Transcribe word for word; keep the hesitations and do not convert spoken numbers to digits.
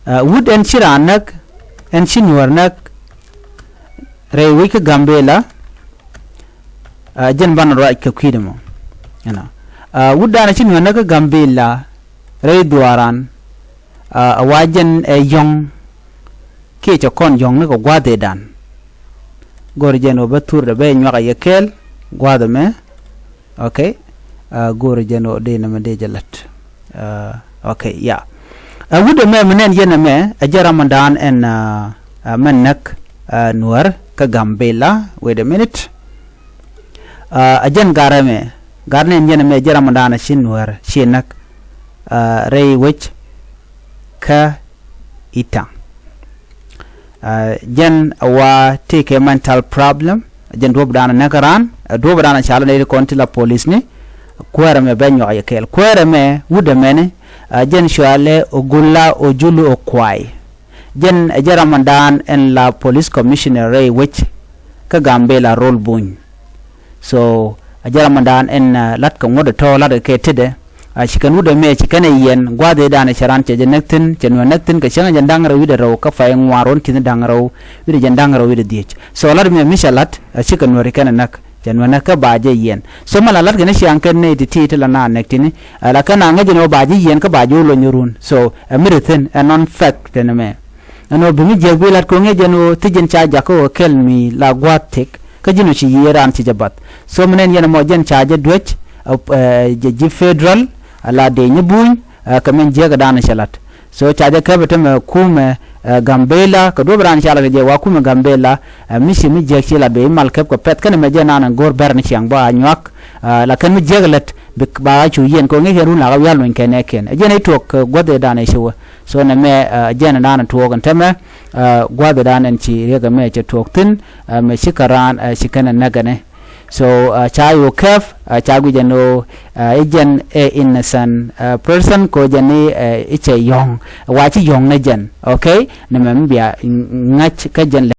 Wut ɛn ci raan näk, ɛn ci Nuäär näk rɛy wec kä Gambela. Jɛn banɛ ruac kɛ kui̱dɛ mɔ. Wut dan ɛ ci Nuäär näk kä Gambela rɛy dhuaaran. A wa jɛn ɛ yɔ̱ŋ kiɛ cɛ kɔn yɔ̱ŋ ni kɛ gua̱a̱th ëëdan. Go̱o̱rɛ jɛn ɣöö bä thurdɛ bä nyuak a yɛ kɛɛl gua̱a̱th ɛmɛ. Ok. Go̱o̱rɛ jɛn ɣöö dee nɛmɛ dee jɛ lät. Ok, ya. Ɛ wut ɛmɛ mi nɛn yɛn ɛmɛ ɛ jɛn ram ɛndan ɛn mɛn näk Nuäär kä Gambela. Wait a minute. Ɛ jɛn gar ɛmɛ, gar nɛn yɛn ɛmɛ ɛ jɛn ram ɛndan ɛ ci Nuäär ci näk rɛy wec kä Itaŋ. Jɛn a wa tëëkɛ mental problem. Jɛn duɔ̱ɔ̱p dan a näk raan, duɔ̱ɔ̱p dan a ca la nɛy ti kɔn ti la polisni. Kuäärɛ mɛ bɛ nyuak yɛ kɛɛl. Kuäärɛ mɛ wut ɛmɛni jɛn cɔalɛ Ogolla Ojulu Okuai. Jɛn ɛ jɛn ram ɛndan ɛn la police commissioner rɛy wec kä Gambela Rol Buny. So ɛ jɛn ram ɛndan ɛn lat kɛ ŋuɔ̱t ɛ tɔ̱ lat kɛ kɛ tetdɛ. A ci kɛn wut ɛmɛ ci kɛn ɛ yiɛn gua̱a̱th ëëdan ɛ cɛ raan cɛ jɛ näk thi̱n, cɛ Nuäär näk thi̱n kɛ cäŋ jɛn da̱ŋ rɛw wi̱cdɛ rɛw kä pay ŋuan ruɔ̱n ti̱n da̱ŋ rɛw wi̱cdɛ jɛn da̱ŋ rɛw wi̱cdɛ dhiec. So lat ɛmɛ mi cɛ lat ɛ cikɛ Nuäär kɛn ɛ näk, cɛ Nuäär näk kä ba jɛ yiɛn. So mɛ la lat kɛn ɛ ciaŋ kɛn nɛy ti ti ti la na näk ti̱ni. Ɛ la kɛn a ŋäc ɛn ɣöö ba jɛ yiɛn kä ba jɛ wä lony run. So ɛ mi ri thi̱n ɛ nɔn fact tɛn ɛmɛ. Ɛn ɣöö bi mi jiäk bi lat ko̱ŋ ɛ jɛn ɣöö thi jɛn ca jakä ɣöö kɛl mi la gua̱a̱th tëk kä ji̱n ɣöö ci yiëë raan ci jɛ bath. So mi nɛn yɛn ɛmɔ jɛn ca jɛ duec jɛ ji̱ federal a la dee nyi buny. Kɛ min jiäk ɛ da̱a̱n cɛ lat. So ca jɛ kɛp ɛ tämɛ kumɛ Gambela kɛ duɔ̱p raan ca lat kɛ jɛ wa kumɛ Gambela. Mi ci mi jiäk ci lat bɛ i̱ mal kɛp kɛ pɛth kɛn ɛmɛ jɛ naan ɛn go̱o̱r bɛr ni ciaŋ bä a nyuak. La kɛn mi jiäk ɛ lät bi ba a cu yiɛn kɛ ɣöö ŋi̱i̱c yɛn run la kä wial luny kɛn ɛ kɛn ɛ jɛn ɛ tuɔk kɛ guäth ɛ da̱a̱n ɛ ci wä. So nɛ mɛ jɛn ɛ da̱a̱n ɛ tuɔɔk ɛn tämɛ gua̱a̱th ɛ da̱a̱n ɛn ci riɛk ɛmɛ cɛ tuɔɔk thi̱n. Mɛ ci kɛ raan ci kɛn ɛ näk ɛnɛ. So ca yo̱o̱ kɛp ca guic ɛn ɣöö i̱ jɛn ɛ innocent person kɛ ɣöö jɛn i̱ cɛ yɔ̱ŋ. Wa ci yɔ̱ŋ ni jɛn. Ok. Nɛ mɛ mi bia ŋa̱c kä jɛn lɛ